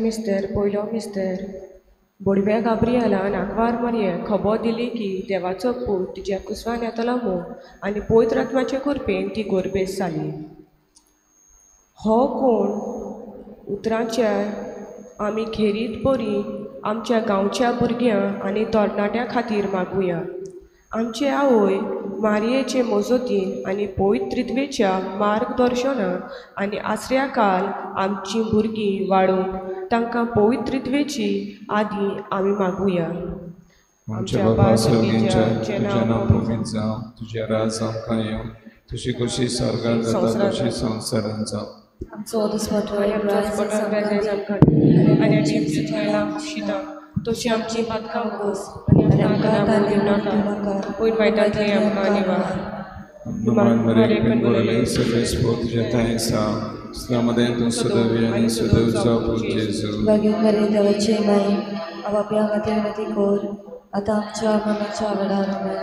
मिस्तेर पयलो मिस्तेर बोडव्या गाब्रिएलान आंकवार मारयेक खबर दिली की देवाचो पूत तिच्या कुसवान येतलो म्हूण आनी पवित्र आत्म्याचे कृपेन ती गोरबेस जाली. हो कोण उतरांच्या आमी खेरीत परी आमच्या गांवच्या भुरग्यां आनी तरणाट्यां खातीर मागुया. आमचे आवय मारयेचे मजतीन आनी पवित्रित्वेच्या मार्गदर्शनान आनी आसऱ्या काल आमचीं भुरगीं वाडोवंक तांकां पवित्रित्वेची आदी आमी मागुया. आमच्या बापा सर्गीच्या, तुजें नांव पवित्र जावं, तुजें राज आमकां येवं, तुजी खोशी स्वर्गांत जाता तशी संवसारांत जावं. आमचो दिसपट्टो आनी आमची चुकलेलां शिता तशी आमची पातकां खोस आनी आमकां दिवं नाका, पयर वायटांतली आमकां निवार. नुमान मरेक बेनबोरले सगळे तुज्या थंय आसा, इस्लामदें तूं सदैव आनी सदैव जावं जेजू. भाग्योत मरे देवाचे माई, आपापल्या खातीर विनंती कर, आतां आमच्या मनाच्या वेळार. आमेन.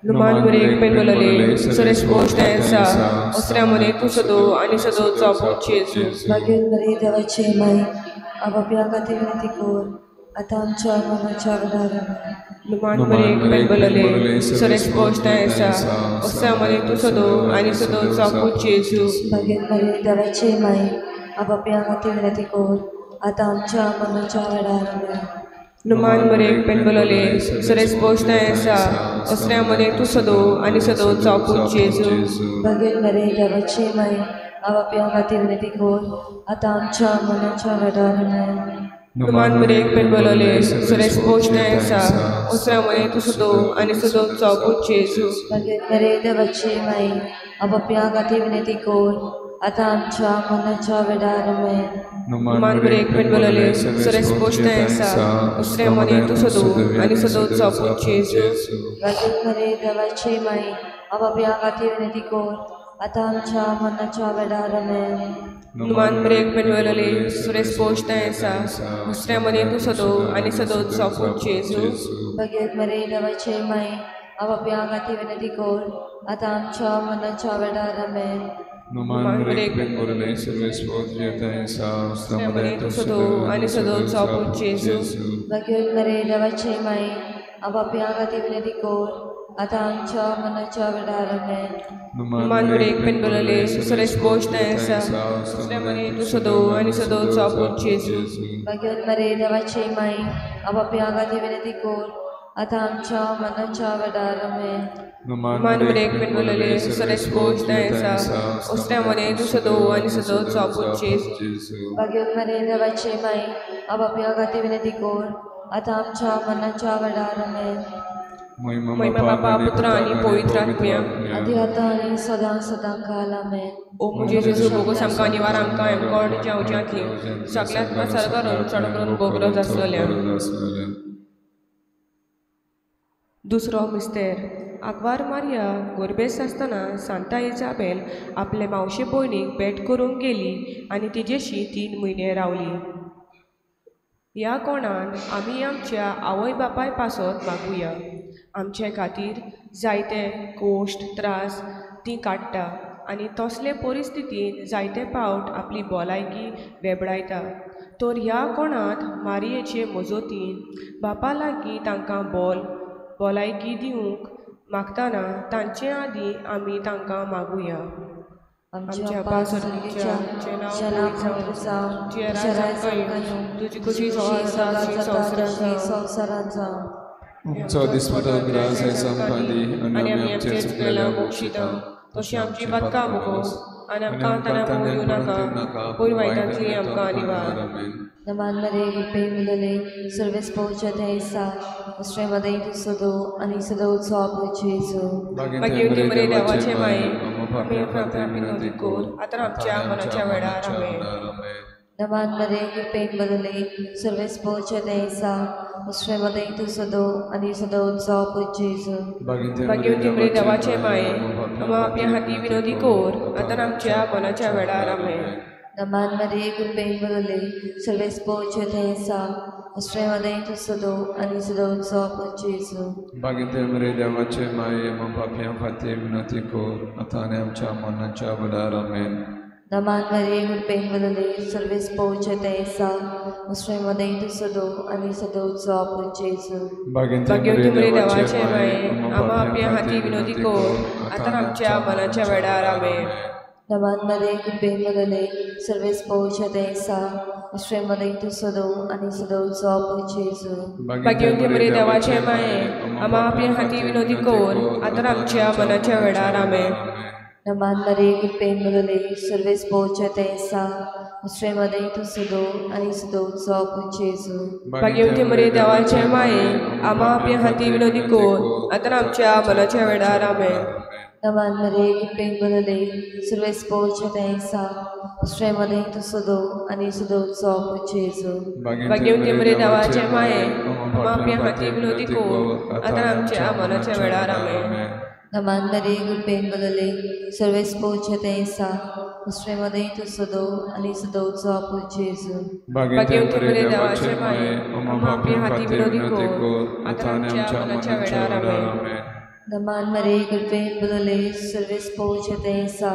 नुमान मरेक बेनबोलले सरेस पोस्ट आसा, ओसऱ्या मरे तूं सदो आनी सदो जावं जेजू. भाग्योत मरे देवाचे माई, आपापल्या खातीर विनंती कर, आतां आमच्या मनाच्या वेळार. आमेन. नुमान मरेक बेनबोलले सरेस पोस्ट आसा, ओसऱ्या मरे तूं सदो आनी सदो जावं जेजू. भाग्योत मरे देवाचे माई, आपापल्या खातीर विनंती कर, आतां आमच्या मनाच्या वेळार. आमेन. नुमान मरेक बेनबोलले सरेस पोस्ट आसा, ओसऱ्या मरे तूं सदो आनी सदो जावं जेजू. भाग्योत मरे देवाचे माई, आपापल्या खातीर विनंती कर, आतां आमच्या मनाच्या वेळार. आमेन. नुमान मरेक बेनबोलले सरेस पोस्ट आसा, ओसऱ्या मरे तूं सदो आनी सदो जावं जेजू. भाग्योत मरे देवाचे माई, आपापल्या खातीर विनंती कर, आतां आमच्या मनाच्या वेळार. आमेन. नुमान मरेक बेनबोलले सरेस पोस्ट आसा, ओसऱ्या मरे तूं सदो आनी सदो जावं जेजू. भाग्योत मरे देवाचे माई, आपापल्या खातीर विनंती कर, आतां आमच्या मनाच्या वेळार. आमेन. नुमान मरेक बेनबोलले सरेस पोस्ट आसा, ओसऱ्या मरे तूं सदो आनी सदो जावं जेजू. भाग्योत मरे देवाचे माई, आपापल्या खातीर विनंती कर, आतां आमच्या मनाच्या वेळार. आमेन. नुमान मरेक बेनबोलले सगळे तुज्या थंय आसा, मरे तूं सदो आनी सदो जावं जेजू. भाग्योत मरे देवाचे माई, आपापल्या खातीर विनंती कर, आतां आमच्या मनाच्या वेळार. आमेन. नुमान मरेक बेनबोलले सरेस पोस्ट आसा, ओसऱ्या मरे तूं सदो आनी सदो जावं जेजू. भाग्योत मरे देवाचे माई, आपापल्या खातीर विनंती कर, आतां आमच्या मनाच्या वेळार. आमेन. नुमान मरेक बेनबोलले सरेस पोस्ट आसा, ओसऱ्या मरे तूं सदो आनी सदो जावं जेजू. भाग्योत मरे देवाचे माई, आपापल्या खातीर विनंती कर, आतां आमच्या मनाच्या वेळार. आमेन. महिमा बापा पुत्र आनी पवित्र आत्म्या, आदी आतां आनी सदां सदां काल. आमेन. ओ म्हजे जेजू बोगस आमकां निवार आमकां एमकोड जेवच्यांतली सगळ्यांत मात करून चड करून बोगरोज आसलेल्या. दुसरो मिस्तेर आंकवार मारिया गोरबेस आसतना सांता इजाबेल आपले मावशे भयणीक भेट करूंक गेली आनी तिजेशी 3 म्हयने रावली. ह्या कोणान आमी आमच्या आवय बापाय पासत मागुया. आमचे खातीर जायते कोश्ट त्रास ती काडटा आनी तसले परिस्थितीन जायते पावट आपली भलायकी वेबडायता. तर ह्या कोणांत मारयेचे मजतीन बापा लागीं तांकां भलायकी दिवंक मागतना तांचे आदीं आमी तांकां मागुया. आमच्या बापा सर्गीच्या, तुजें नांव पवित्र जावं, तुजें राज आमकां येवं, तुजी खोशी स्वर्गांत जाता तशी संवसारांत जावं. आमचो दिसपटो ग्रास आयज आमकां दी आनी आमी आमचे चुकलेल्या बक्षिता तशी आमची पातकां बोगोस आनी आमकां ताणें दिवं नाका, पयर वायटांतली आमकां निवार. नमान मरे कृपे मिलले सर्वेस पहुंचत है सा उसरे मदई तू सदो आणि सदो उत्सव जेजू. मागीर मरे देवाचे माये, आमी प्रार्थना विनंती कर, आतां आमच्या मनाच्या वेळार. आमेन. नमान मरे कृपे बदले सर्वेस पहुंचत है सा उसरे मदई तू सदो आणि सदो उत्सव जेजू. भाग्यवती मरे देवाचे माये, आमी आपल्या हाती विनोदी कर, आतां आमच्या मनाच्या वेळार. आमेन. नमान मरे कृपे बदले सर्वेस पहुंचत है सा उसरे मदई तू सदो आणि सदो उत्सव जेजू. भाग्यवती मरे देवाचे माये, आमी पापयां खातीर विनंती कर, आतां आनी आमच्या मरणाच्या वेळार. आमेन. दमान मरिये कृपेन भरले सर्वेस पोवचे तेसा मुस्लिम तूं सदो आनी सदोचो आपूत जेजू. भाग्यवती मरिये देवाचे माये, आमा आपल्या हाती विनोदी कोर आतां आमच्या मनाच्या वेळार. आमेन. दमान मरिये कृपेन भरले सर्वेस पोवचे तेसा मुस्लिम तूं सदो आनी सदोचो आपूत जेजू. भाग्यवती मरिये देवाचे माये, आमा आपल्या हाती विनोदी कोर आतां आमच्या मनाच्या वेळार. आमेन. दमान मरिये कृपेन भरले सर्वेस पोवचे तेसा मुस्लिम तूं सदो आनी सदोचो आपूत जेजू. भाग्यवती मरिये देवाचे माये, आमा आपल्या हाती विनोदी कोर आतां आमच्या मनाच्या वेळार. आमेन. दमान मरिये कृपेन भरले सर्वेस पोवचे तेसा मुस्लिम तूं सदो आनी सदोचो आपूत जेजू. भाग्यवती मरिये देवाचे माये, आमा आपल्या हाती विनोदी कोर आतां आमच्या मनाच्या वेळार. आमेन. दमान मरिये कृपेन भरले सर्वेस पोवचे तेसा मुस्लिम तूं सदो आनी सदोचो आपूत जेजू. भाग्यवती मरिये देवाचे माये, आमा आपल्या हाती विनोदी कोर आतां आमच्या मनाच्या वेळार. आमेन. दमान मरिये कृपेन भरले सर्वेस पोवचे तेसा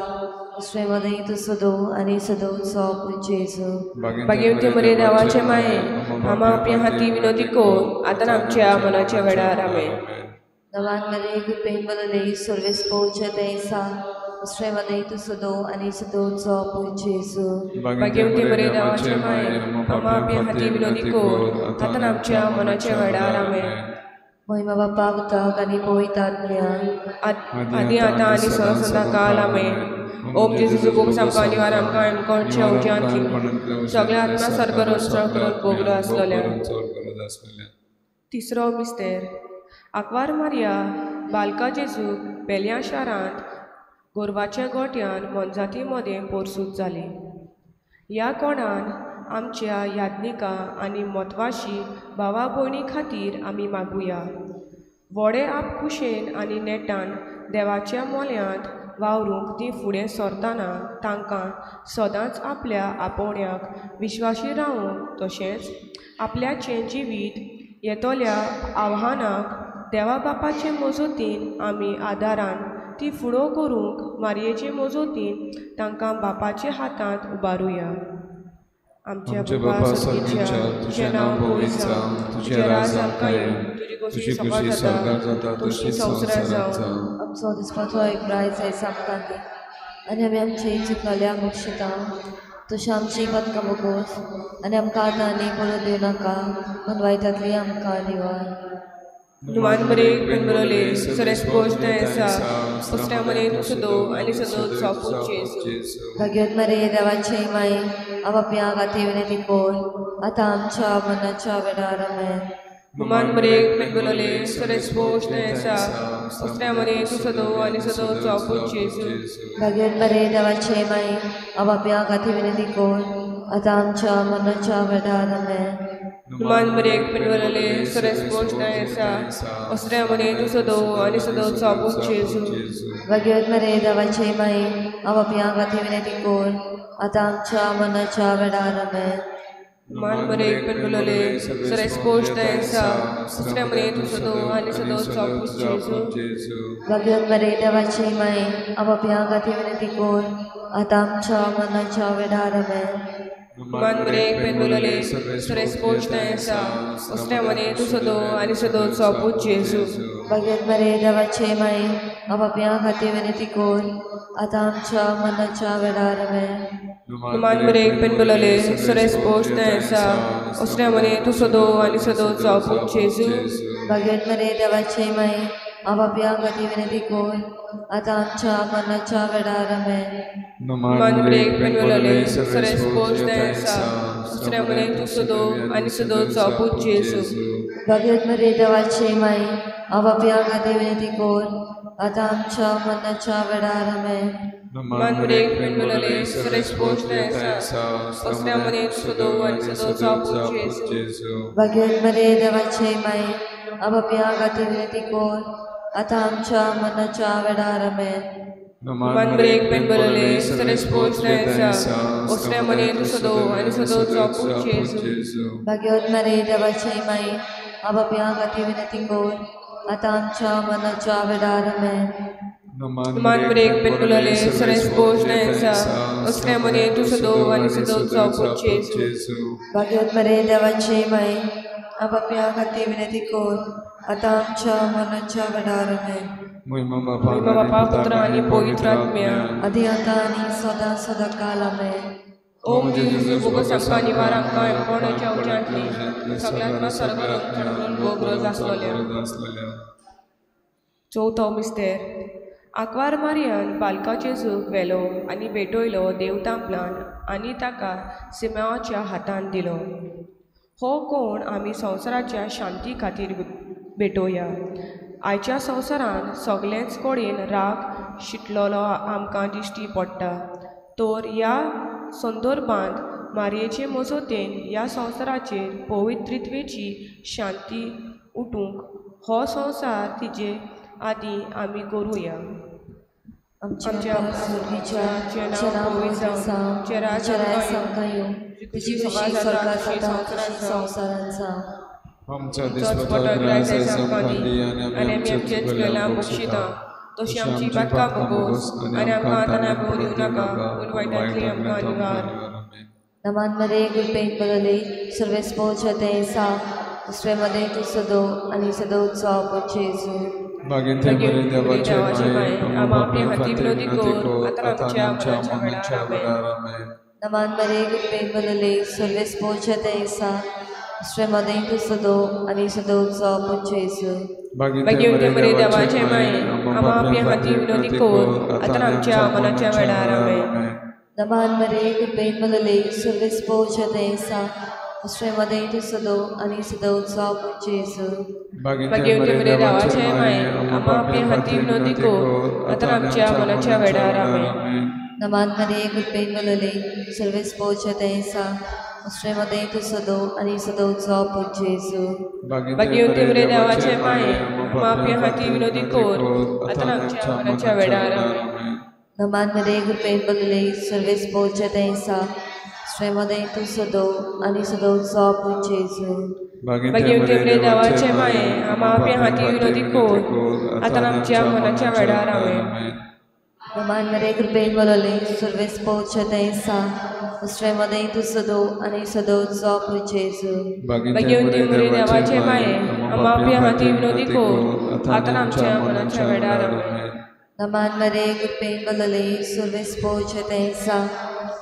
मुस्लिम तूं सदो आनी सदोचो आपूत जेजू. भाग्यवती मरिये देवाचे माये, आमा आपल्या हाती विनोदी कोर आतां आमच्या मनाच्या वेळार. आमेन. दमान मरिये कृपेन भरले सर्वेस पोवचे तेसा मुस्लिम तूं सदो आनी सदोचो आपूत जेजू. भाग्यवती मरिये देवाचे माये, आमा आपल्या हाती विनोदी कोर आतां आमच्या मनाच्या वेळार. आमेन. महिमा बापा पुताक आनी पवित्र आत्म्याक आदी आतां आनी सदां सदां काल. आमेन. ओम जेजू चुकूंक सामकां निवार आमकां आमकांच्या उज्यांतली सगळ्या आत्मा सर करून चड करून भोगलो आसलोल्या. तिसरो मिस्तेर. आंकवार मारिया बालका जेजूक बेल्या शारांत गोरवाच्या गोट्यान मोनजाती मदें पोरसूद जाली. ह्या कोणान आमच्या याज्ञिका आनी म्हत्वाशी भावा भयणी खातीर आमी मागुया. व्हडे आपखुशेन आनी नेटान देवाच्या मोल्यांत वावरूंक ती फुडें सरतना तांकां सदांच आपल्या आपोवण्याक विश्वाशी रावूंक तशेंच आपल्याचें जिवीत येतल्या आव्हानाक देवा बापाचे मजतीन आमी आदारान ती फुडो करूंक मारयेचे मजतीन तांकां बापाच्या हातांत उबारुया. आमच्या बापा सर्गीच्या, तुजें नांव पवित्र जावं, तुजें राज आमकां येवं, तुजी खोशी स्वर्गात जाता तशी संवसारांत जावं. आमचो दिसपाचो एक प्रायज आयज आमकां दी आनी आमी आमची चुकलेल्या बक्षिता तशें आमची पदकां बोगोस आनी आमकां आतां आनी परत दिवं नाका पूण वायटांतली आमकां निवार. नुमान मरे पेनबरोले सरेस पोश आसा उसऱ्या मरे तूं सदो आनी सदो जावपूत जेजू. भाग्यवत मरिये देवाचे माये, आपापल्या खातीर विनंती कोर आतां आमच्या मरणाच्या वेळार. आमेन. नुमान मरे पेनबरोले सरेस पोश आसा उसऱ्या मरे तूं सदो आनी सदो जावपूत जेजू. भाग्यवत मरिये देवाचे माये, आपापल्या खातीर विनंती कोर आतां आमच्या मरणाच्या वेळार. आमेन. नुमान मरे पेनबरोले सरेस पोश आसा उसऱ्या मरे तूं सदो आनी सदो जावपूत जेजू. भाग्यवत मरिये देवाचे माये, आपापल्या खातीर विनंती कोर आतां आमच्या मरणाच्या वेळार. आमेन. नुमान मरे पेनबरोले सरेस पोश आसा उसऱ्या मरे तूं सदो आनी सदो जावपूत जेजू. भाग्यवत मरिये देवाचे माये, आपापल्या खातीर विनंती कोर आतां आमच्या मरणाच्या वेळार. आमेन. नुमान मरे पेनबरोले सरेस पोश आसा उसऱ्या मरे तूं सदो आनी सदो जावपूत जेजू. भाग्यवत मरिये देवाचे माये, आपापल्या खातीर विनंती कोर आतां आमच्या मरणाच्या वेळार. आमेन. नुमान मरे पेनबरोले सरेस पोश आसा उसऱ्या मरे तूं सदो आनी सदो जावपूत जेजू. भाग्यवत मरिये देवाचे माये, आपापल्या खातीर विनंती कोर आतां आमच्या मरणाच्या वेळार. आमेन. नुमान मरे पेनबरोले सरेस पोश आसा उसऱ्या मरे तूं सदो आनी सदो जावपूत जेजू. भाग्यवत मरिये देवाचे माये, आपापल्या खातीर विनंती कोर आतां आमच्या मरणाच्या वेळार. आमेन. नुमान मरे पेनबरोले सरेस पोश आसा उसऱ्या मरे तूं सदो आनी सदो जावपूत जेजू. भाग्यवत मरिये देवाचे माये, आपापल्या खातीर विनंती कोर आतां आमच्या मरणाच्या वेळार. आमेन. नुमान मरे पेनबरोले सरेस पोश आसा उसऱ्या मरे तूं सदो आनी सदो जावपूत जेजू. भाग्यवत मरिये देवाचे माये, आपापल्या खातीर विनंती कोर आतां आमच्या मरणाच्या वेळार. आमेन. मान मरेक पेनकुलोले सरेस पोश न्हयसा उसने मने तूं सदो आनी सदोचो पूत जेजू. भाग्यवत मरे देवाचे माये, आपापल्या खातीर विनंती कर आतां आमच्या मरणाच्या वेळार. आमेन. महिमा महिमा बापा पुत्र आनी पवित्र आत्म्या, आदी आतां आनी सदां सदां काल. आमेन. ओ म्हजे जेजू, बोगस आमकां निवार, आमकां कोणाच्या उज्यांतली सगळ्यांत सर्ग भोग आसलोल्या. चवथो मिस्तेर. आंकवार मारियान बालका जेजूक व्हेलो आनी भेटयलो देवतांपलान आनी ताका सिमेवाच्या हातान दिलो. हो कोण आमी संवसाराच्या शांती खातीर भेटोवया. आयच्या संवसारांत सगळेच कडेन राग शिटलोलो आमकां दिश्टी पडटा, तर ह्या संदर्भांत मारयेचे मजतीन ह्या संवसाराचेर पवित्रित्वेची शांती उठूंक हो संवसार तिजे आदी आमी करुया. आमच्या स्वर्गीच्या, तुजें नांव पवित्र जावं, तुजें राज्य आमकां येवं, तुजी खुशी स्वर्गात जाता तशी संवसारांत जावं. आमच्या दिसपटो ग्रास आयज आमकां दी आनी आमी आमच्या चुकलेल्यांक बक्षिता तशी आमची पातकां भोगोस आनी आमकां आतां भोव दिवं नाका, पूण वायटांतली आमकां निवार. नमान मरे कृपेन बरले सर्वेस पोचते सा दुसरे मध्ये तूं सदो आनी सदोचो पूत जेजू. मागीर ते बरे देवाचे माये, आमा आपल्या खातीर विनंती कर आतां आमच्या मरणाच्या वेळार. आमेन. नमान मरे कृपेन बरले सर्वेस पोचते सा दुसरे मध्ये तूं सदो आनी सदोचो पूत जेजू. मागीर ते बरे देवाचे माये, आमा आपल्या खातीर विनंती कर आतां आमच्या मनाच्या वेळार. आमेन. नमान मरे कृपेन बरले सर्वेस पोचते सा दुसरे मध्ये तूं सदो आनी सदोचो पूत जेजू. मागीर ते बरे देवाचे माये, आमा आपल्या खातीर विनंती कर आतां आमच्या मनाच्या वेळार. आमेन. नमान मरे कृपेन बरले सर्वेस पोचते सा दुसरे मध्ये तूं सदो आनी सदोचो पूत जेजू. मागीर ते बरे देवाचे माये, आमा आपल्या खातीर विनंती कर आतां आमच्या मनाच्या वेळार. आमेन. नमान मरे कृपेन बरले सर्वेस पोचते सा दुसरे मध्ये तूं सदो आनी सदोचो पूत जेजू. मागीर ते बरे देवाचे माये, आमा आपल्या खातीर विनंती कर आतां आमच्या मनाच्या वेळार. आमेन. नमान मरे कृपेन बरले सर्वेस पोचते सा दुसरे मध्ये तूं सदो आनी सदोचो पूत जेजू. मागीर ते बरे देवाचे माये, आमा आपल्या खातीर विनंती कर आतां आमच्या मनाच्या वेळार. आमेन. नमान मरे कृपेन बरले सर्वेस पोचते सा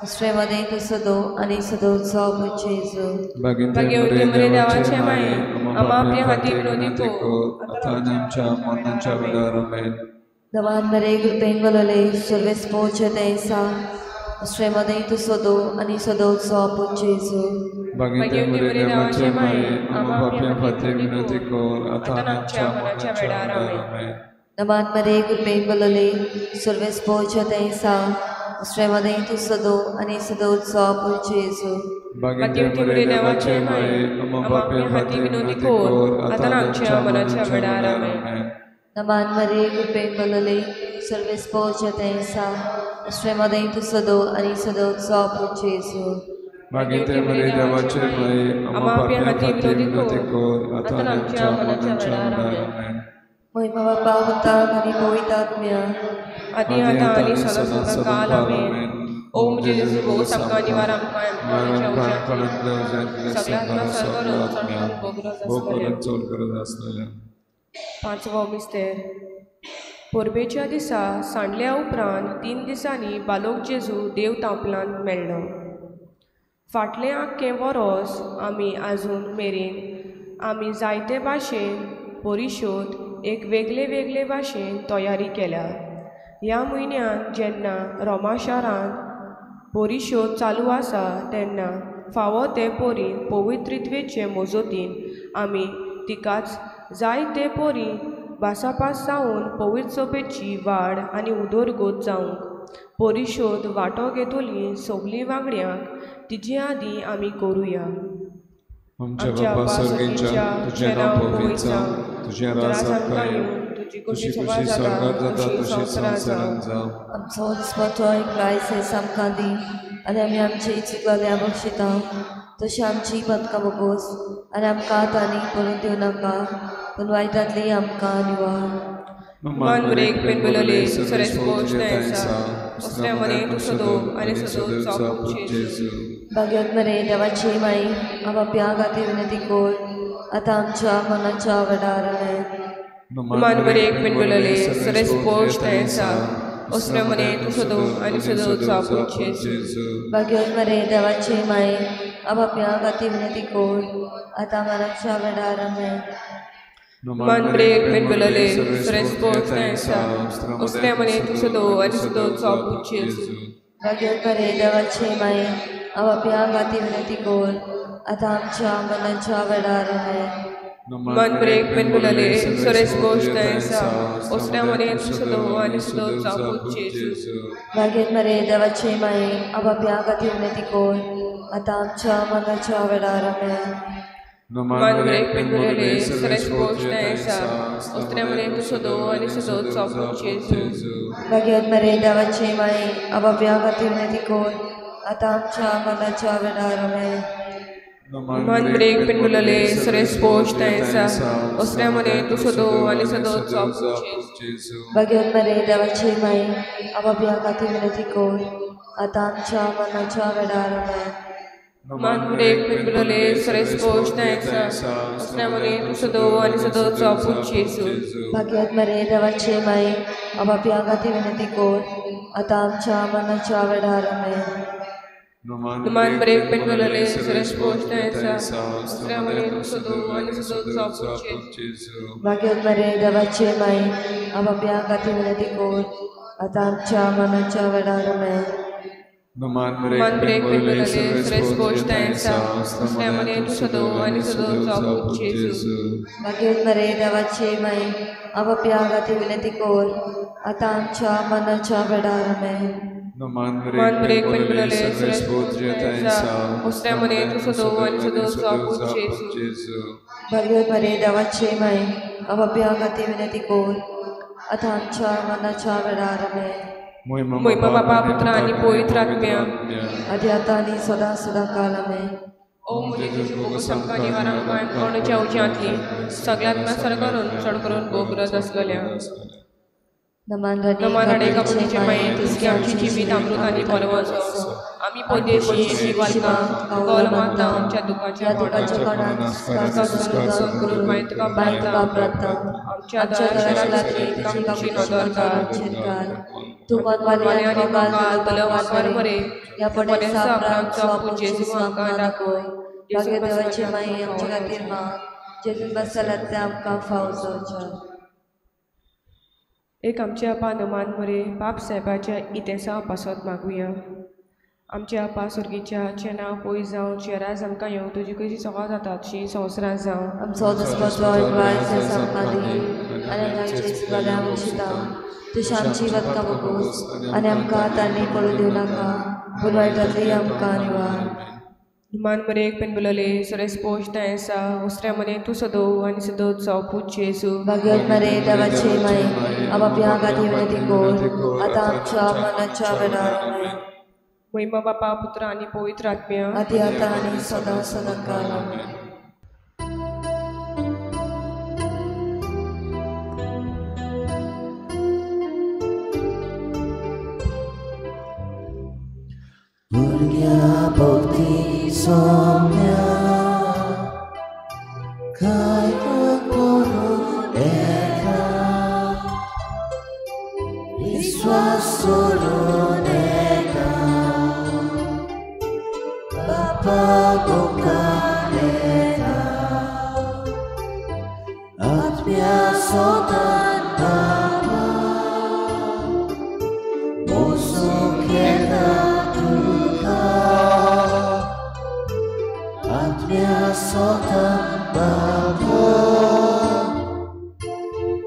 दुसरे मध्ये तूं सदो आनी सदोचो पूत जेजू. मागीर ते बरे देवाचे माये, आमा आपल्या खातीर विनंती कर आतां आमच्या मरणाच्या वेळार. आमेन. नमान मरे कृपेन बरले सर्वेस पोचते सा दुसरे मध्ये तूं सदो आनी सदोचो पूत जेजू. मागीर ते बरे देवाचे माये, आमा आपल्या खातीर विनंती कर आतां आमच्या मरणाच्या वेळार. आमेन. नमान मरे कृपेन बरले सर्वेस पोचते सा दुसरे मध्ये तूं सदो आनी सदोचो पूत जेजू. मागीर ते बरे देवाचे माये, आमा आपल्या खातीर विनंती कर आतां आमच्या मरणाच्या वेळार. आमेन. नमान मरे कृपेन बरले सर्वेस पोचते सा दुसरे मध्ये तूं सदो आनी सदोचो पूत जेजू. मागीर ते बरे देवाचे माये, आमा आपल्या खातीर विनंती कर आतां आमच्या मरणाच्या वेळार. आमेन. महिमा बापा पुताक आनी पवित्र आत्म्या, आदी आतां आनी सदां सदां काल. आमेन. ओ म्हजे जेजू, भोगोस आमकां निवार, आमकां उज्यांतली सगळ्यांत चड आसलेल्या. पांचवो मिस्तेर. परबेच्या दिसा सांडल्या उपरांत 3 दिसांनी बालोक जेजू देव तांपलांत मेळ्ळो. फाटलें आख्खें वरोस आमी आजून मेरेन आमी जायते भाशेन परिशोध एक वेगळे वेगळे भाशेन तयारी केल्या. ह्या म्हयन्यांत जेन्ना रोमा शारांत परिशोध चालू आसा तेन्ना फावो ते परी पवित्रित्वेचे मजतीन आमी तिकाच जाय ते परी भासाभास जावन पवित्र सभेची वाड आनी उदरगत जावंक परिशोध वांटो घेतली सगळीं वांगड्यांक तिजे आदीं आमी करुया. आमच्या बापा स्वर्गीच्या, तुजें नांव पवित्र जावं, तुजें राज आमकां येवं, तुजी खुशी स्वर्गात जाता तशी संवसारांत जावं. आमचो दिसपटो एक रायस आयज आमकां दी आनी आमी आमची चुकलेल्या बक्षिता तशी आमची पदकां भोगोस आनी आमकां आतां आनी पडून दिवं नाका, पूण वायटांतली आमकां निवार. मान मरेक पेनबोलले सरेस पोश तैसा उसने मने तू सदो आणि सदो चापूत जेजू. भाग्यवत मरे देवाची माई आपापल्या खातीर विनंती कर आतां आमच्या मनाच्या वेळार. मान मरेक पेनबोलले सरेस पोश तैसा उसने मने तू सदो आणि सदो चापूत जेजू. भाग्यवत मरे देवाची माई आपापल्या खातीर विनंती कर आतां मनाच्या वेळार. मान ब्रेक पेनबोलले सरेस पोश तैसा उसने मने तू सदो आणि सदो चापूत जेजू. भाग्यवत मरे देवाची माई आपापल्या खातीर विनंती कर आतां आमच्या मनाच्या वेळार. मान ब्रेक पेनबोलले सरेस पोश तैसा उसने मने तू सदो आणि सदो चापूत जेजू. भाग्यवत मरे देवाची माई आपापल्या खातीर विनंती कर आतां आमच्या मनाच्या वेळार. मान ब्रेक पेनबोलले सरेस पोश तैसा उसने मने तू सदो आणि सदो चापूत जेजू. भाग्यवत मरे देवाची माई आपापल्या खातीर विनंती कर आतां आमच्या मनाच्या वेळार. मान ब्रेक पेनबोलले सरेस पोश तैसा उसने मने तू सदो आणि सदो चापूत जेजू. भाग्यवत मरे देवाची माई आपापल्या खातीर विनंती कर आतां आमच्या मनाच्या वेळार. मान ब्रेक पेनबोलले सरेस पोश तैसा उसने मने तू सदो आणि सदो चापूत जेजू. भाग्यवत मरे देवाची माई आपापल्या खातीर विनंती कर आतां आमच्या मनाच्या वेळार. मान ब्रेक पेनबोलले सरेस पोश तैसा उसने मने तू सदो आणि सदो चापूत जेजू. भाग्यवत मरे देवाची माई आपापल्या खातीर विनंती कर आतां आमच्या मनाच्या वेळार. मान ब्रेक पेनबोलले सरेस पोश तैसा उसने मने तू सदो आणि सदो चापूत जेजू. भाग्यवत मरे देवाची माई आपापल्या खातीर विनंती कर आतां आमच्या मनाच्या वेळार. मान ब्रेक पेनबोलले सरेस पोश तैसा उसने मने तू सदो आणि सदो चापूत जेजू. भाग्यवत मरे देवाची माई आपापल्या खातीर विनंती कर आतां आमच्या मनाच्या वेळार. मोहिमा बापा पुत्र आणि पवित्र आत्म्या आदी आतां आनी सदां सदां काल. आमेन. ओ म्हजे जेजू भोग आमकां निवारांक कोणाच्या उज्यांतली सगळ्यांत सर करून चड करून भोग गरज आसलेल्या. नमान राणे कापुतीचे माये तुझी आमची जिवीत अमृत आनी परवंस आमी परदेशी शिवालकां कौल मानता आमच्या दुखाच्या करून मागीर तुका प्रार्थना आमच्या दराची नदर घाल तूं मनवाले आनी काल तलवार मरे ह्या पडेसा उपरांत जेजू आमकां दाखय. भाग्य देवाची माई आमच्या खातीर माग जेजून बसलात ते आमकां फाव जावचें. एक आमच्या आपा नमान मरे बाप साहेबाच्या इतेसा पासत मागुया. आमच्या आपा स्वर्गीच्या चे नांव पयस जावं चे राज आमकां येवं तुजी कशी सगळो जाता तशी संवसारांत जावं. आमचो दसपतो वायज आमकां दी आनी आमची चुकल्यार आमी तशी आमची वतकां बगोस आनी आमकां तांणी पडूं दिवं नाका पूण वायटांतली आमकां निवार. मान मरेक पेनबोलले सरेस पोश तैसा उसऱ्या मने तू सदो आनी सदो चापूत जेजू. भाग्यवत मरे देवाची माई आपापल्या खातीर विनंती कर आतां आमच्या मनाच्या वेळार. महिमा बापा पुत्र आनी पवित्र आत्म्या आदी आतां आनी सदां सदां काल. आमेन. भुरग्या भक्ती सोम्या काय करून येता विश्वास सोडून येता बापा मुखार येता आत्म्या सोदान बाबा मोसूंक येता आत्म्या सोता बाबा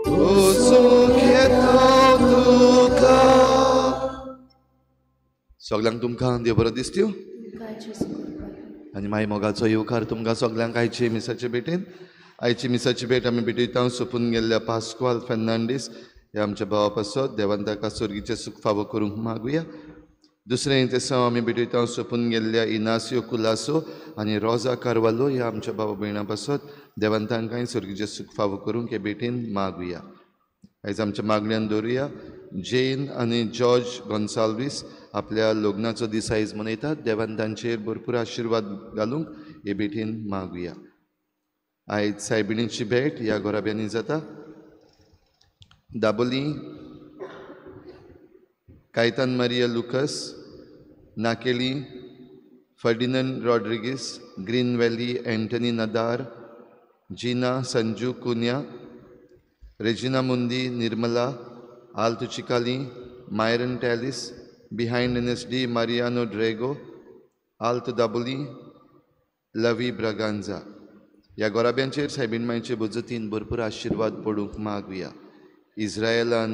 वचूंक येता तुका. सगल्यांक तुमकां देव बरो दिसत्यो आनी माई मोगाचो येवकार तुमकां सगल्यांक आयचे मिसाचे भेटेन. आयची मिसाची भेट आमी भेटयता सोंपून गेल्ल्या पास्क्वाल फेर्नांडीस ह्या आमच्या भावा पासत देवान ताका स्वर्गीचें सूख फावो करूंक मागुया. दुसरें तेसांव आमी भेटयता सोंपून गेल्ल्या इनासियो कुलासो आनी रोजा कार्वालो ह्या आमच्या भावा भयणां पासत देवान तांकांय स्वर्गीचें सूख फावो करूंक हे भेटेन मागुया. आयज आमच्या मागण्यान दवरुया. जेन आनी जॉर्ज गोन्साल्वीस आपल्या लग्नाचो दीस आयज मनयतात. देवान तांचेर भरपूर आशिर्वाद घालूंक हे भेटीन मागुया. आयज सायबिणीची भेट ह्या घराब्यांनी जाता. Dabolim Caitan Maria Lucas, Naqueli Ferdinand Rodrigues, Green Valley Anthony Nadar, Gina Sanju Cunha, Regina Mundi Nirmala, Alto Chicalim, Myron Tallis, behind NSD Mariano Drago, Alto Dabolim, Lavi Braganza. ह्या गोराब्यांचेर सायबीण मांयचे बजतीन भरपूर आशिर्वाद पडूंक मागुया. इस्रायलान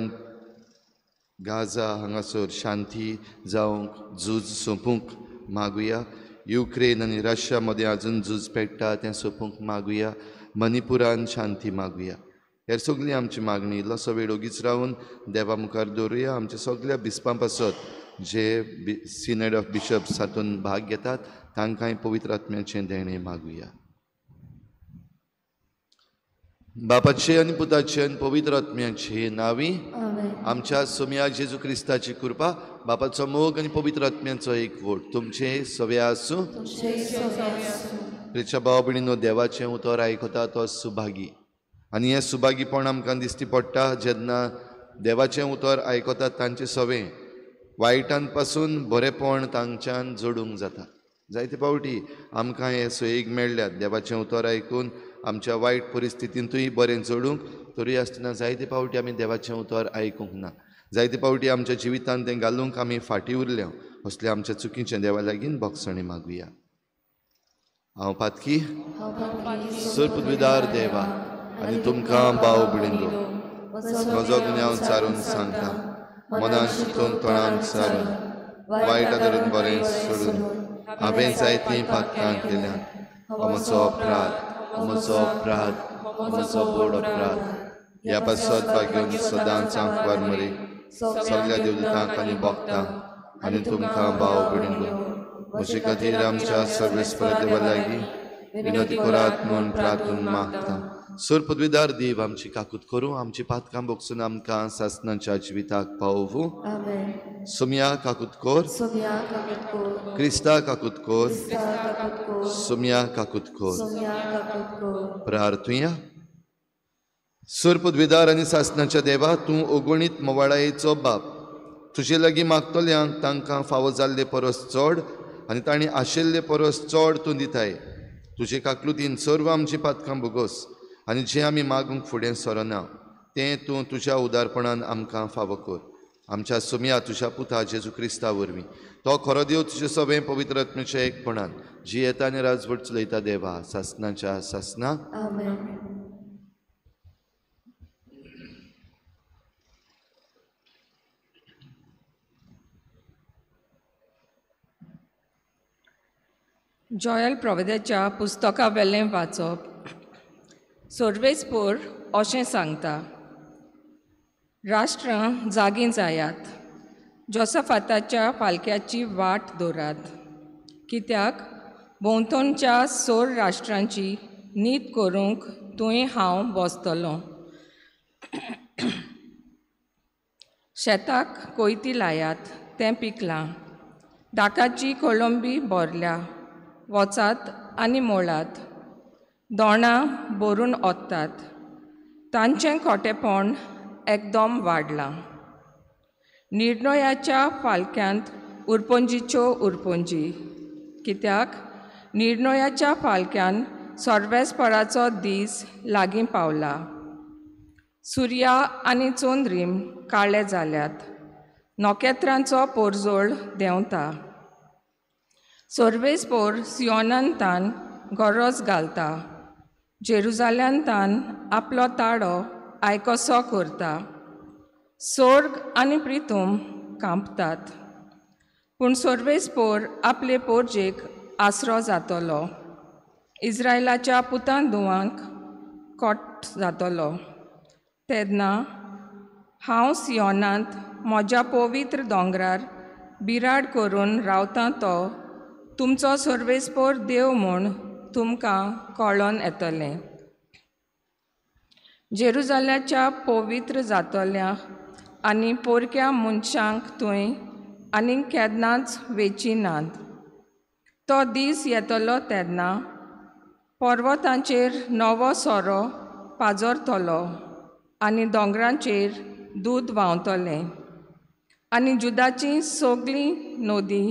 गाझा हांगासर शांती जावंक, झूज सोंपूंक मागुया. युक्रेन आनी Russia मदें आजून झूज पेट्टा तें सोंपूंक मागुया. मणिपुरान शांती मागुया. हेर सगळी आमची मागणी इल्लोसो वेळ ओगीच रावन देवा मुखार दवरुया. आमच्या सगळ्या बिस्पां पासत जे सिनेड ऑफ बिशप्स हातूंत भाग घेतात तांकांय पवित्र आत्म्याचें देणें मागुया. बापाचे आनी पुताचे आनी पवित्र आत्म्याचे नांवी आमच्या सोम्या जेजू क्रिस्ताची कृपा, बापाचो मोग आनी पवित्र आत्म्याचो एकवट तुमचे सगळे आसूं. प्रेच्या भाव भयणीनो, देवाचें उतर आयकता तो सुभागी आनी हें सुभागीपण आमकां दिश्टी पडटा जेन्ना देवाचें उतर आयकतात तांचें सवें वायटान पासून बरेंपण तांच्यान जोडूंक जाता. जायते फावटी आमकां हे सोयीक मेळ्ळ्यात देवाचें उतर आयकून आमच्या वायट परिस्थितींतूय बरें जोडूंक, तरी आसतना जायते फावटी आमी देवाचें उतर आयकूंक ना. जायते फावटी आमच्या जिवितांत तें घालूंक आमी फाटीं उरल्या. असले आमच्या चुकीचें देवा लागीं भोगसणी मागुया. हांव पातकी सर्पद्विदार देवा आनी तुमकां भाव भयणींनो म्हजो गुन्यांव सारून सांगता, मनान चिंतून तोंडान सारून वायट धरून बरें सोडून हांवें जायतीं पातकां केल्यांत. म्हजो अपराध, म्हजो अपराध, म्हजो व्हड अपराध. ह्या पासत भाग्योन सदांच आंकवार मरे सगळ्या देवदूतांक आनी भक्तांक आनी तुमकां भाव भयणींनो म्हजे खातीर आमच्या सर्वेस्पर देवा लागीं विनंती करात म्हूण प्रार्थून मागता. सर पदवीदार देव आमची काकूत करूं, आमची पातकां भोगसून आमकां सासणाच्या जिविताक पावोवूं. सोम्या काकूत कोर, क्रिस्ता काकूत कोर, सोम्या काकूत कोर. प्रार्थुया. सर पदवीदार आनी सासणाच्या देवा, तूं अगणीत मोवाळायेचो बाप. तुजे लागीं मागतल्यांक तांकां फावो जाल्ले परस चड आनी तांणी आशिल्ले परस चड तूं दिताय. तुजे काकलुतीन सर्व आमची पातकां भोगोस आनी जें आमी मागूंक फुडें सरना तें तूं तुज्या उदारपणान आमकां फावो कर. आमच्या सोम्या तुज्या पुता जेजू क्रिस्ता वरवीं, तो खरो देव तुजे सगळें पवित्र आत्म्याच्या एकपणान जियेता आनी राजवट चलयता देवा सासणाच्या सासना. जॉयल प्रवेदाच्या पुस्तका वेलें वाचप. सर्वेस्पोर अशें सांगता, राष्ट्रां जागीं जायात, जोसफाताच्या पालक्याची वाट दवरात, कित्याक भोंवतणच्या सोर राष्ट्रांची नीत करूंक थंय हांव बसतलो. शेताक कोयती लायात, तें पिकलां, दाकाची कोळंबी भरल्या, वचात आनी मोळात, दोणां भरून ओत्तात, तांचें खोटेपण एकदम वाडलां. निर्णयाच्या फालक्यांत उरपंजीच्यो उरपंजी, कित्याक निर्णयाच्या फालक्यान सर्वेस्पराचो दीस लागीं पावला. सुर्या आनी चंद्रीम काळे जाल्यात, नखेत्रांचो पोरजोळ देंवता. सर्वेस्पोर सियोनांतान गरज घालता, जेरुजाल्यांतान आपलो ताळो आयकोसो करता. सोर्ग आनी प्रितूम कांपतात, पूण सर्वेस्पोर आपले पोरजेक आसरो जातलो, इस्रायलाच्या पुतां धुवांक कोट जातलो. तेन्ना हांव सियोनांत म्हज्या पवित्र दोंगरार बिराड करून रावतां तो तुमचो सर्वेस्पोर देव म्हूण तुमकां कळोन येतलें. जेरुजाल्याच्या पवित्र जातल्या आनी पोरक्या मनशांक थंय आनीक केन्नाच वेची नात. तो दीस येतलो तेन्ना पर्वतांचेर नवो सोरो पाजरतलो आनी दोंगरांचेर दूद व्हांवतलें आनी जुदाची सगळीं नदी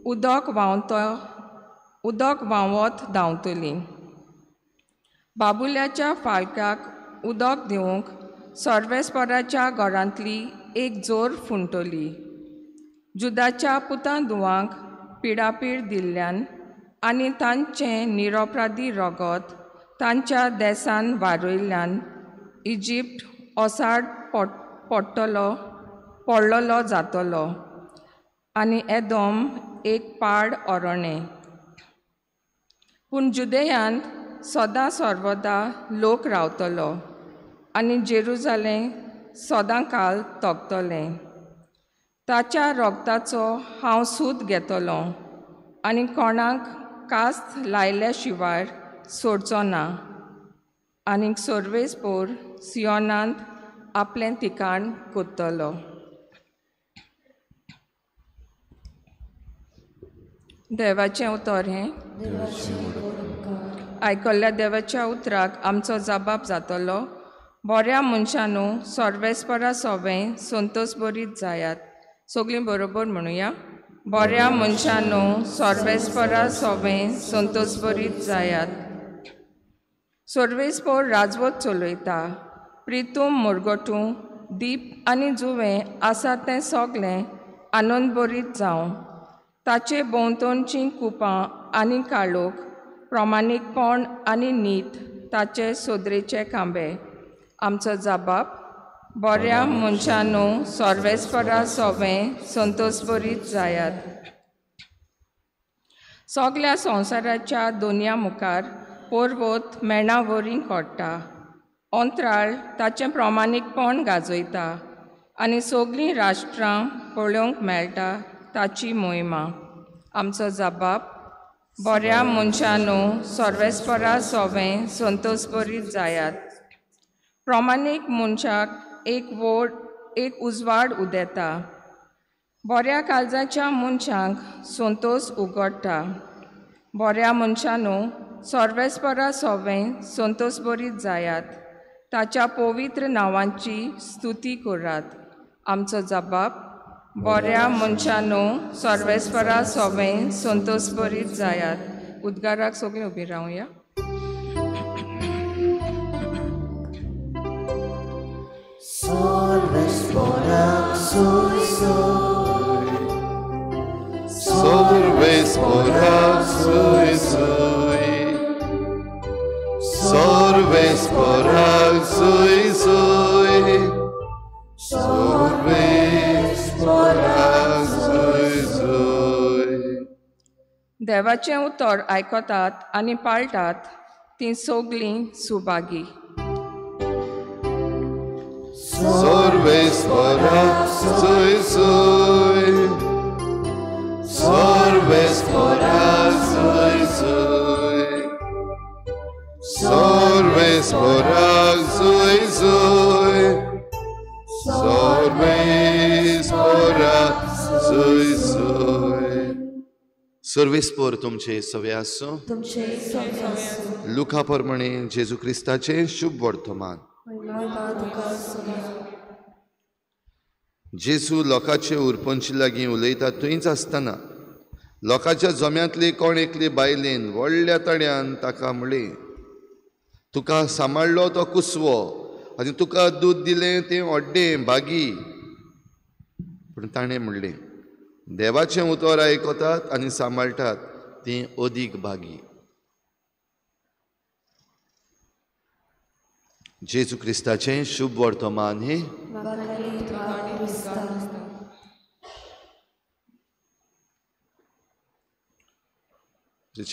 उदक व्हांवत धांवतली. बाबुल्याच्या फाळक्याक उदक दिवंक सर्वेस्पराच्या घरांतली एक जोर फुंटली. जुदाच्या पुतां धुवांक पिडापीड दिल्ल्यान आनी तांचें निरपराधी रगत तांच्या देसान वारयल्ल्यान इजिप्त ओसाड पडलेलो जातलो आनी एदोम एक पाड ओरणें. पूण जुदेयांत सदां सर्वदा लोक रावतलो आनी जेरुजालें सदां काल तगतलें. ताच्या रगताचो हांव सूद घेतलो आनी कोणाक कास्त लायल्या शिवाय सोडचो ना आनीक सर्वेस्पोर सियोनांत आपलें ठिकाण कोत्तलो. देवाचें उतर हें. आयकल्ल्या देवाच्या उतराक आमचो जबाब जातलो. बऱ्या मनशानू सर्वेस्परा सोवें संतोष बरीत जायात. सगळीं बरोबर म्हणुया. बऱ्या मनशानू सर्वेस्परा सोवें संतोष बरीत जायात. सर्वेस्पोर राजवत चलयता. प्रितूम मुरगटू दीप आनी जुवें आसा तें सगळें आनंदबरीत जावं. ताचे भोंवतणचीं कुपां आनी काळोख प्रमाणीकपण आनी नीत ताचे सोदरेचे खांबे. आमचो जबाब बऱ्या मनशानू सर्वेस्परा सोवें संतोषबरीत जायात. सगळ्या संवसाराच्या दोनया मुखार पर्वत मेणा वरी कोट्टा. अंतराळ ताचें प्रमाणीकपण गाजयता आनी सगळीं राष्ट्रां पळोवंक मेळटा ताची मोहिमा. आमचो जबाब बऱ्या मनशानू सर्वेस्परा सोवें संतोषबरीत जायात. प्रमाणीक मनशाक एक उजवाड उदेता. बऱ्या काळजाच्या मनशांक संतोष उगडटा. बऱ्या मनशानू सर्वेस्परा सोवें संतोषबरीत जायात. ताच्या पवित्र नांवांची स्तुती करात. आमचो जबाब बऱ्या मनशानू सर्वेस्परा सोवें संतोषबरीत जायात. उद्गाराक सगळीं उबी रावया. Sorvespora sui sui, Sorvespora sui sui, Sorvespora sui sui. देवाचें उतर आयकतात आनी पाळटात तीं सगळीं Subhagi. Sorvespora sui sui, Sorvespora sui sui, Sorvespora sui sui, Sorvespora sui sui. सर्वेस्पोर तुमचे सवे आसूं. लुका प्रमाणे जेजू क्रिस्ताचें शुभ वर्तमान. जेजू लोकांचे उरपंची लागीं उलयता थंयच आसतना लोकांच्या जम्यांतली कोण एकली बायलेन व्हडल्या तड्यान ताका म्हणलें, तुका सांबाळ्ळो तो कुसवो आनी तुका दूद दिलें तें व्हड्डें भागी. पूण ताणें म्हणलें, देवाचें उतर आयकतात आनी सांबाळटात तीं अदीक भागी. जेजू क्रिस्ताचें शुभ वर्तमान हें.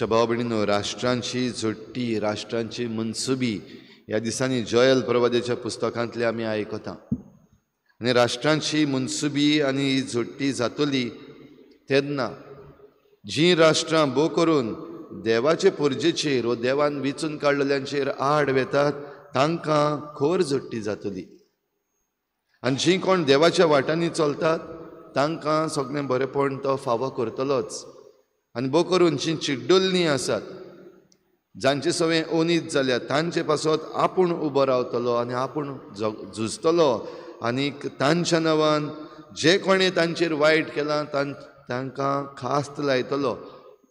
भाव भयणीनो, राष्ट्रांची जोडटी, राष्ट्रांची मनसुबी ह्या दिसांनी जोयल प्रवाद्याच्या पुस्तकांतले आमी आयकता. आनी राष्ट्रांची मनसुबी आनी ही जोडटी जातली तेन्ना जीं राष्ट्रां भोव करून देवाचे पुर्जेचेर वो देवान विचून काडलेल्यांचेर आड वेतात तांकां खोर जोडटी जातली. आनी जीं कोण देवाच्या वाटांनी चलतात तांकां सगळें बरेंपण तो फावो करतलोच. आनी बो करून जीं चिड्डुल्लीं आसात, जांचे सवें ओनीत जाल्या, तांचे पासत आपूण उबो रावतलो आनी आपूण झुजतलो आनीक तांच्या नांवान जे कोणें तांचेर वायट केलां तांकां खास्त लायतलो.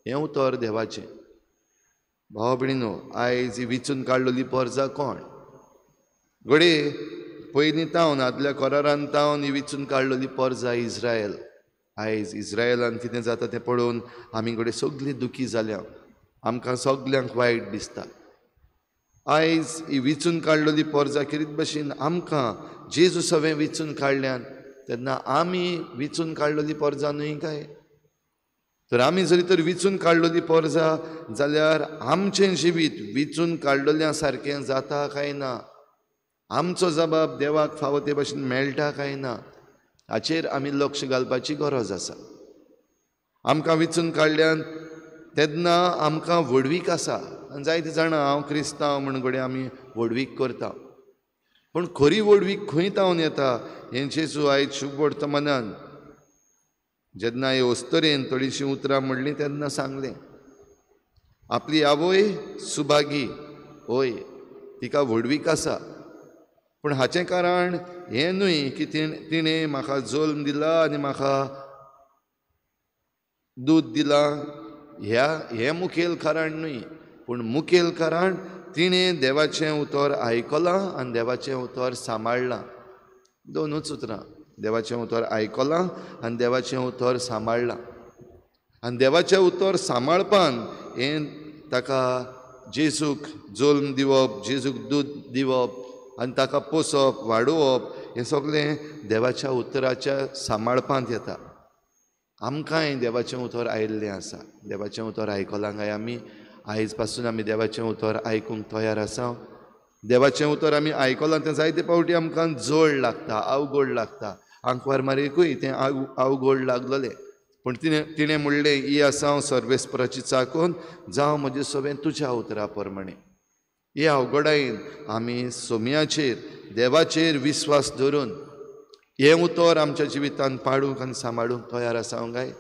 हें उतर देवाचें. भाव भयणीनो, आयज ही विचून काडलेली परजा कोण? घडये पयलीं तावन आदल्या करारान तावन ही विचून काडलेली परजा इस्रायल. आयज इस्रायलान कितें जाता तें पळोवन आमी घडये सगळीं दुखी जाल्या, आमकां सगल्यांक वायट दिसता. आयज ही विचून काडलेली परजा कितें भशेन आमकां जेजू सवें विचून काडल्यान तेन्ना आमी विचून काडलेली परजा न्हय काय? तर आमी जरी तर विचून काडलेली परजा जाल्यार आमचें जिवीत विचून काडलेल्या सारकें जाता काय ना? आमचो जबाब देवाक फावो ते भशेन मेळटा काय ना? हाचेर आमी लक्ष घालपाची गरज आसा. आमकां विचून काडल्यान तेन्ना आमकां व्हडवीक आसा. आनी जायते जाणां हांव क्रिस्तांव म्हण घडये आमी व्हडवीक करता, पूण खरी व्हडवीक खंय तावन येता हें जेजू आयज शुभ वर्तमानान जेन्ना हे अस्तरेन थोडीशीं उतरां म्हणलीं तेन्ना सांगलें. आपली आवय सुभागी, हय तिका व्हडवीक आसा, पूण हाचें कारण हें न्हय की तिणें म्हाका जल्म दिला आनी म्हाका दूद दिलां, ह्या हें मुखेल कारण न्हय, पूण मुखेल कारण तिणें देवाचें उतर आयकलां आनी देवाचें उतर सांबाळ्ळां. दोनूच उतरां, देवाचें उतर आयकलां आनी देवाचें उतर सांबाळ्ळां. आनी देवाचें उतर सांबाळपान हें ताका जेजूक जल्म दिवप, जेजूक दूद दिवप आनी ताका पोसप वाडोवप हें सगळें देवाच्या उतराच्या सांबाळपांत येता. आमकांय देवाचें उतर आयिल्लें आसा. देवाचें उतर आयकलां काय आमी? आयज पासून आमी देवाचें उतर आयकूंक तयार आसा. देवाचें उतर आमी आयकलां तें जायते फावटी आमकां जड लागता, अवघड लागता. आंकवार मारयेकूय तें अवघड लागलेलें, पूण तिणें म्हणलें, ही आसा हांव सर्वेस्पराची चाकून, जावं म्हजें सगळें तुज्या उतरा प्रमाणें. हे अवघडायेन आमी सोम्याचेर देवाचेर विस्वास धरून हें उतर आमच्या जिवितांत पाडूंक आनी सांबाळूंक तयार आसा काय?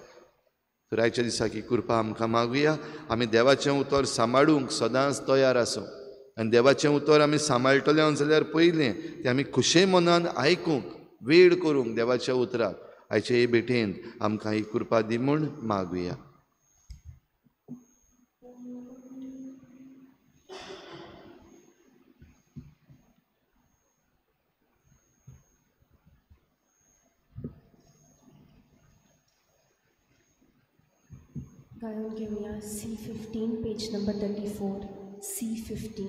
तर आयच्या दिसाक ही कृपा आमकां मागुया. आमी देवाचें उतर सांबाळूंक सदांच तयार आसूं. आनी देवाचें उतर आमी सांबाळटले जाल्यार पयलें तें आमी खुशे मनान आयकूंक, वेळ करूंक देवाच्या उतराक. आयचे हे भेटेन आमकां ही कृपा दी म्हूण मागुया. गायन घेवया C15 page number 34, C15.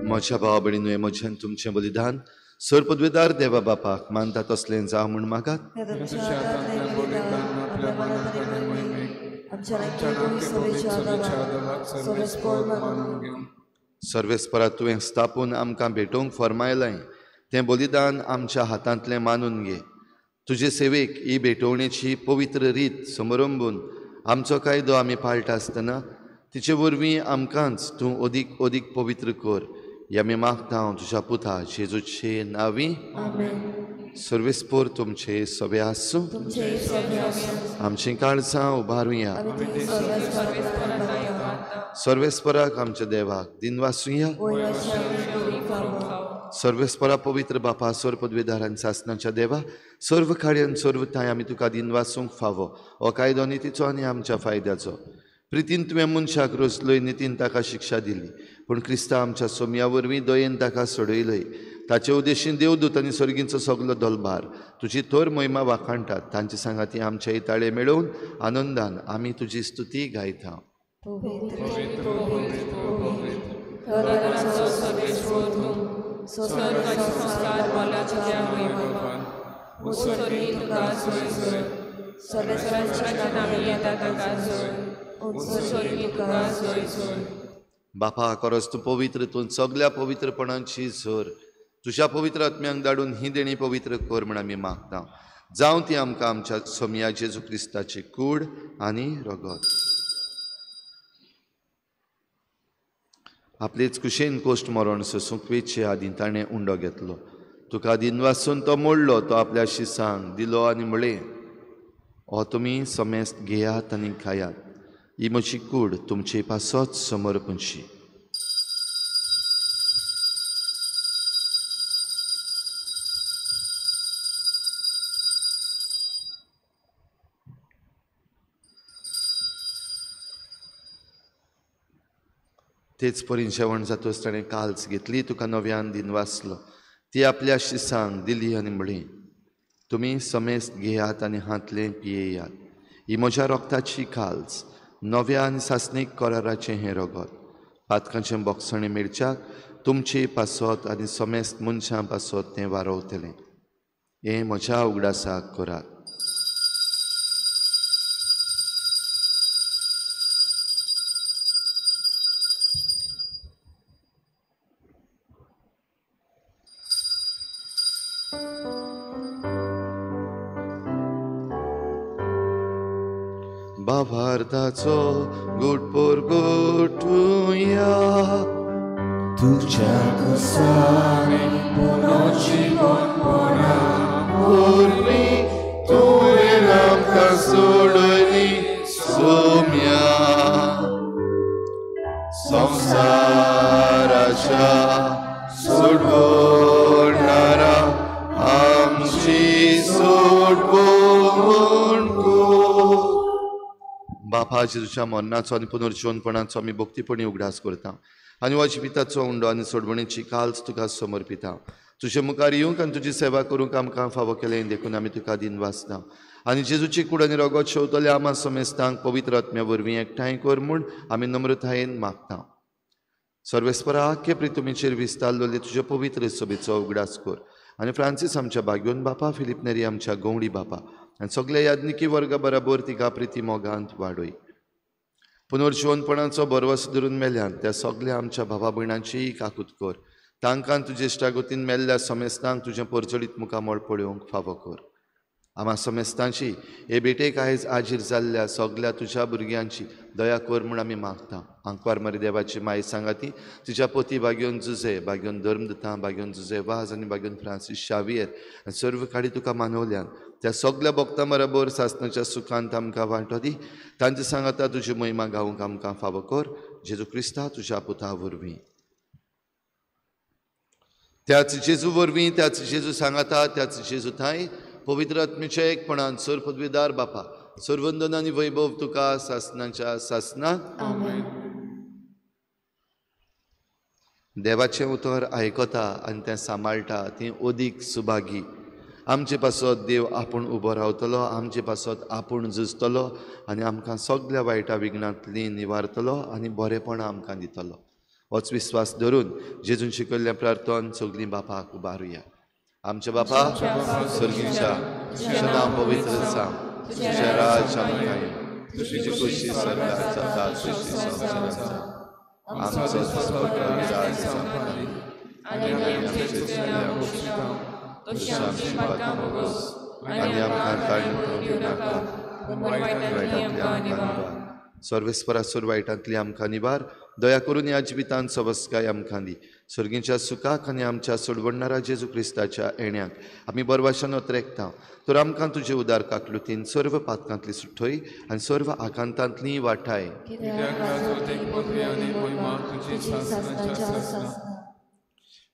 म्हज्या भावा भयणीनो, म्हजें तुमचें बलिदान सर पदवेदार देवा बापाक मानता तसलें जावं म्हूण मागात. सर्वेस्परा तुवें स्थापून आमकां भेटोवंक फर्मायलें तें बलिदान आमच्या हातांतलें मानून घे. तुजे सेवेक ही भेटवणेची पवित्र रीत समरंबून आमचो कायदो आमी पाळटा आसतना तिचे वरवीं आमकांच तूं अदीक अदीक पवित्र कर. या मी मागता तुझ्या पुता जेजूचे नावी. सर्वेस्पोर तुमचे सवे आसूं. आमची काळजां उबारुया. सर्वेस्पराक आमच्या देवाक दिनवासुया. सर्वेस्परा पवित्र बापा सर्व पदवीदार आनी सासनाच्या देवा सर्व कार्यान सर्व ठांय आमी तुका दिनवासूंक फावो. हो कायदो नितीचो आनी आमच्या फायद्याचो. प्रितीन तुवें मनशाक रचलोय, नितीन ताका शिक्षा दिली, पूण क्रिस्ता आमच्या सोम्या वरवीं दयेन ताका सोडयलय. ताचे उद्देशीन देवदूत आनी सर्गींचो सगलो दलभार तुजी थोर महिमा वाखाणटात. तांचे सांगाती आमचे इताळे मेळोवन आनंदान आमी तुजी स्तुती गायता. बापा खरोच तूं पवित्र, तूं सगल्या पवित्रपणाची झर. तुज्या पवित्र आत्म्यांक धाडून ही देणी पवित्र कर म्हण आमी मागता. जावं ती आमकां आमच्या सोमया जेजू क्रिस्ताची कूड आनी रगत. आपलेच कुशेन कोश्ट मरण सोसूंक वेचे आदीं ताणें उंडो घेतलो. तुका दिनवासून तो मोडलो, तो आपल्या शिसांक दिलो आनी म्हळें, हो तुमी समेस्त घेयात आनी खायात, ही म्हजी कूड तुमचे पासत समर्पणशी. तेच परीन जेवण जातच ताणें काल्स घेतली, तुका नव्यान दिनवासलो, ती आपल्या शिसांक दिली आनी म्हळी, तुमी समेस्त घेयात आनी हांतलें पियेयात, ही म्हज्या रोगताची काल्स, नव्या आनी सासणीक कराराचें हें रगत. पातकांचें बोगसणें मेळच्याक तुमचे पासत आनी समेस्त मनशां पासत तें वारोवतलें. हें म्हज्या उगडासाक करात. भावार्थाचो गुटपोर गोठुया तुझ्या कुसाने पुनोची कोणपणा वरवीं तुवें आमकां सोडली सोम्या संवसाराच्या सोडवणारा आमची सोडवण कर. बापा जेजूच्या मरणाचो आनी पुनर्जिवनपणाचो आमी भक्तीपणी उगडास करता आनी हो जिविताचो उंडो आनी सोडवणेची काल्स तुका समर्पिता. तुजे मुखार येवंक आनी तुजी सेवा करूंक आमकां फावो केलें देखून आमी तुका दिनवासता. आनी जेजूची कूड आनी रगत शेवतले आमा समेस्तांक पवित्र आत्म्या वरवीं एकठांय कर म्हूण आमी नम्रतायेन मागता. सर्वेस्परा आख्खे प्रितुमीचेर विस्तारलेले तुजे पवित्र सभेचो उगडास कर आनी फ्रांसीस आमच्या भाग्योन बापा, फिलीप नेरी आमच्या गवडी बापा आनी सगल्या याज्ञिकी वर्गा बराबर तिका प्रिती मोगांत वाडय. पुनर्जिवनपणाचो भरवस धरून मेल्यान त्या सगल्या आमच्या भावा भयणांचीय काकूत कर. तांकां तुजे इश्टागतीन मेल्ल्या समेस्तांक तुजें परजळीत मुखामळ पळोवंक फावो कर. आमा समेस्तांची हे भेटेक आयज आजीर जाल्ल्या सगल्या तुज्या भुरग्यांची दया कर म्हूण आमी मागता. आंकवार मारी देवाची माय सांगाती तुज्या पोती बागेवन जुजे, बागेवन धर्मदूतां, बागेवन जुजे वाज आनी बागेवन फ्रांसीस शावियर आनी सर्व काडी तुका मानवल्यान त्या सगल्या भक्तां बराबर सासणाच्या सुखांत आमकां वांटो दी. तांचे सांगाता तुजी महिमा गावंक आमकां फावो कर. जेजू क्रिस्ता तुज्या पुता वरवीं. त्याच जेजू वरवीं, त्याच जेजू सांगाता, त्याच जेजू थांय पवित्र आत्म्याच्या एकपणान सर पदवीदार बापा सर्वंदन आनी वैभव तुका सासणाच्या सासणाक. देवाचें उतर आयकता आनी तें सांबाळटा ती अदीक सुभागी. आमचे पासत देव आपूण उबो रावतलो, आमचे पासत आपूण झुजतलो आनी आमकां सगल्या वायटा विघ्नांतली निवारतलो आनी बरेपण आमकां दितलो. होच विस्वास धरून जेजून शिकयल्लें प्रार्थन सगलीं बापाक उबारुया. आमच्या बापा सर्गीच्या, तुजें नांव पवित्र जावं, तुजें राज्य आमकां येवं, तुजी खोशी स्वर्गार जाता तशी संवसारांत जावं. आमचो दिसपट्टो आयज आमकां दी आनी आमी आमचे चुकल्या बक्षिता तशी आमची पातकां भोगोस आनी आमकां ताळणी पडूंक दिवनाका, पूण वायटांतली आमकां निवार. सर्वेस्परा सोर वायटांतली आमकां निवार. दया करून ह्या जिवितांत सवस्काय आमकां दी. सर्गीच्या सुखाक आनी आमच्या सोडवणणारा जेजू क्रिस्ताच्या येण्याक आमी बरवाशान ओतरेकता. तर आमकां तुजे उदार काकलुतीन सर्व पातकांतली सुठय आनी सर्व आकांतांतली वाठाय.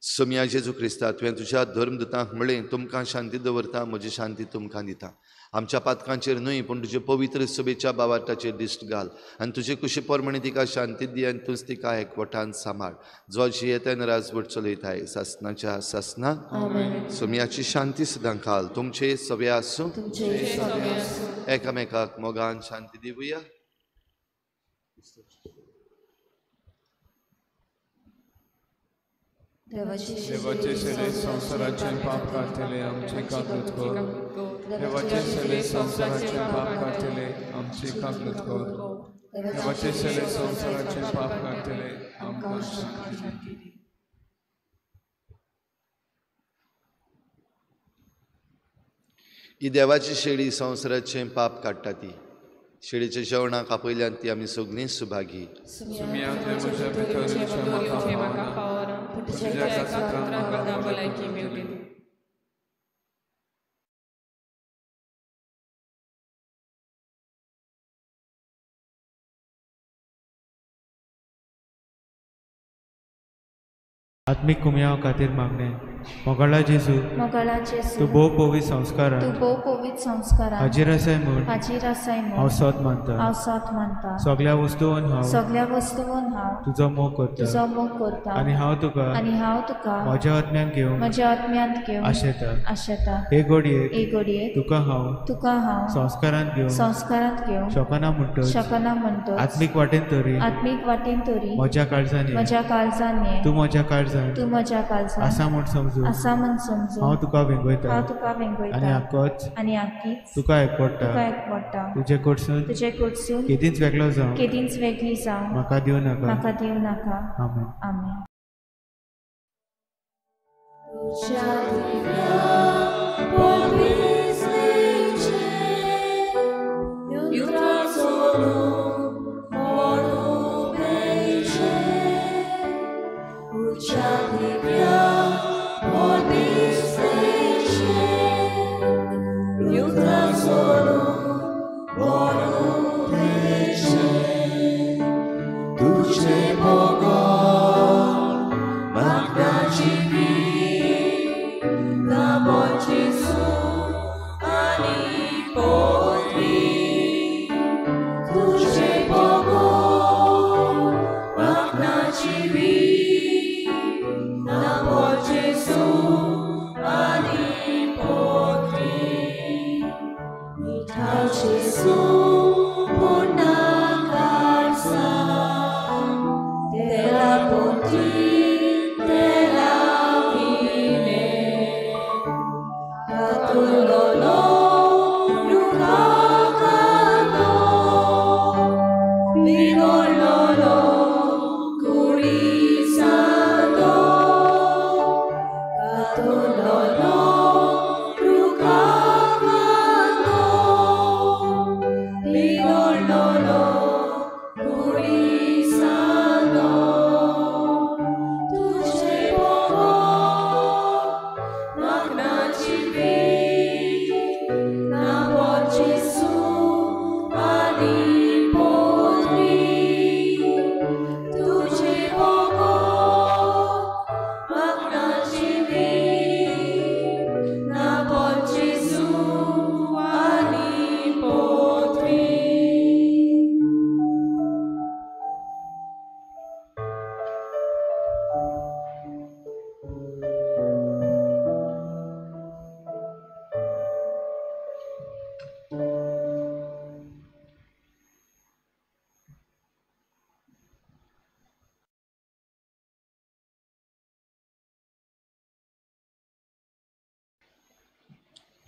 सोम्या जेजू क्रिस्ता, तुवें तुज्या धर्मदूतांक म्हळें, तुमकां शांती दवरता, म्हजी शांती तुमकां दिता. आमच्या पातकांचेर न्हय पूण तुजे पवित्र सभेच्या बावार्थाचेर दिश्ट घाल आनी तुजे कुशी प्रमाणे तिका शांती दी आनी तूंच तिका एकवटान सांबाळ, जो जियेतान राजवट चलयताय सासनाच्या सासना. सोम्याची शांती सदां खाल तुमचे सगळे आसूं. एकामेकाक मोगान शांती दिवया. देवाचे सेले संवसाराचे पाप काडटले आमचे काकूत कर. देवाचे सेले संवसाराचे पाप काडटले आमचे काकूत कर. देवाचे सेले संवसाराचे पाप काडटले आमकां शांती दी. ही देवाची शेळी संवसाराचें पाप काडटा. ती शेळीच्या जेवणाक आपयल्यान ती आमी सगळीं सुभागी. आत्मीक कुमयाव खातीर मागणें. मोगाळा जेजू, तूं भोव पवित्र संस्कारांत हाजीर आसाय म्हूण हांव सोत मानता. सगळ्या वस्तून हांव तुजो मोग करता आनी हांव तुका म्हज्या आत्म्यांत घेवंक आशेता. हे घडयेक तुका हांव संस्कारांत घेवंक शकना म्हणटच आत्मीक वाटेन तरी म्हज्या काळजान ये, तूं म्हज्या काळजान आसा म्हूण समजू हांव तुका वेंगयता आनी आकीच तुका एकवटा. तुजे कडसून केदींच वेगळो जावं म्हाका दिवं नाका. आमेन. आमेन.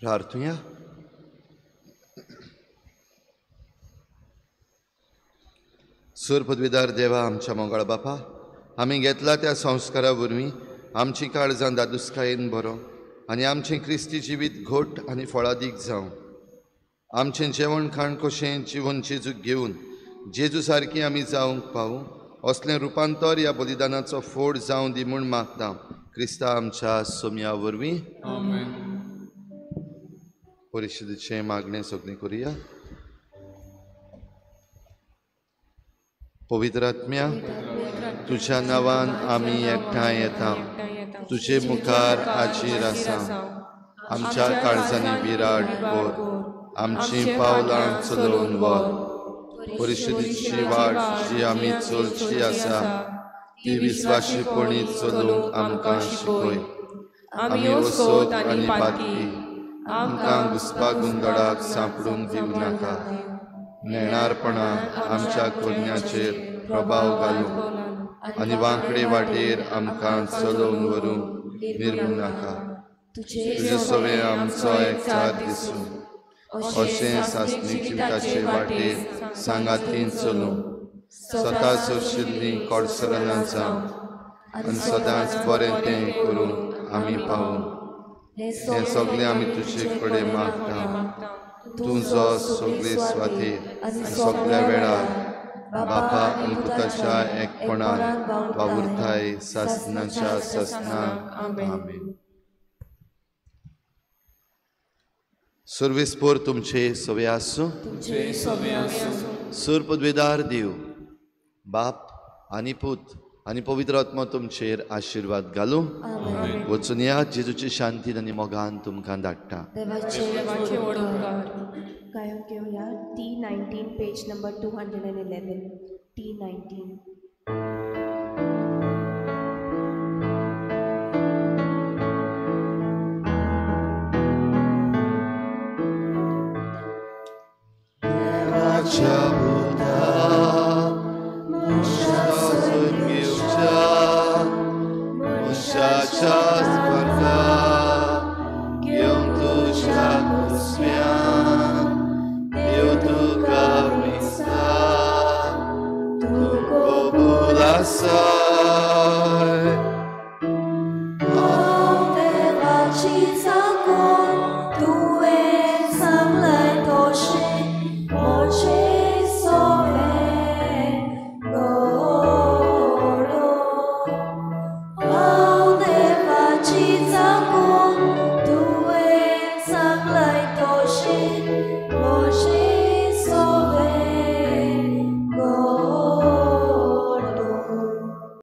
प्रार्थुया. सूर पदवीदार देवा, आमच्या मोगाळ बापा, आमी घेतला त्या संस्कारा वरवीं आमची काळजां दादुसकायेन बरो आनी आमचें क्रिस्ती जिवीत घोट आनी फळादीक जावं. आमचें जेवण खाण कशें जिवन जेजूक घेवन जेजू सारकी आमी जावंक पावूं असलें रुपांतर ह्या बलिदानाचो फोड जावं दी म्हूण मागता क्रिस्ता आमच्या सोम्या वरवीं. परिशदेचें मागणें सगळें करुया. पवित्र आत्म्या, तुज्या नांवान आमी एकठांय येता, तुजे मुखार हाजीर आसा. आमच्या काळजांनी विराट कर, आमचीं पावलां चलोवन व्हर. परिशदेची वाट जी आमी चलची आसा ती विस्वाशीपणी चलूंक आमकां शिकय. आमी वसोत आनी पातकी, आमकां घुसपा गोंदळाक सांपडूंक दिवं नाका. नेणारपणा आमच्या करण्याचेर प्रभाव घालूंक आनी वांकडे वाटेर आमकां चलोवन व्हरूंक निर्मूं नाका. तुजे सवे आमचो एकचार दिसूं, अशें सासणी जिविताचे वाटेर सांगातीन चलूं. सदांच सोशिल्लीं कडसरना जावं आनी सदांच बरें तें करूंक आमी पावूं. हें सगळें आमी तुजे कडेन मागता, तूं जो सगळे स्वातीर आनी सगळ्या वेळार बापा आनी पुताच्या एकपणान वावुरताय सासनाच्या सासनाक. आमेन. सर्वेस्पोर तुमचे सवे आसूं. सूर पदवेदार देव बाप आनी पूत आनी पवित्र आत्मा तुमचेर आशिर्वाद घालूं. वचून या जेजूची शांतीन आनी मोगान तुमकां धाडटा. गायक घेवया T19 page number 211. T19. देवाच्या पुता मनशासून घेवच्या मनशाच्या स्पर्धा घेवन तुज्या कुसव्यान देव तुका विसता, तूं कबूल आसाय. हांव देवाची चाकून तुवें सांगलाय तशें म्हजें सगळें घडोवं. हांव देवाची चाकून तुवें सांगलाय तशें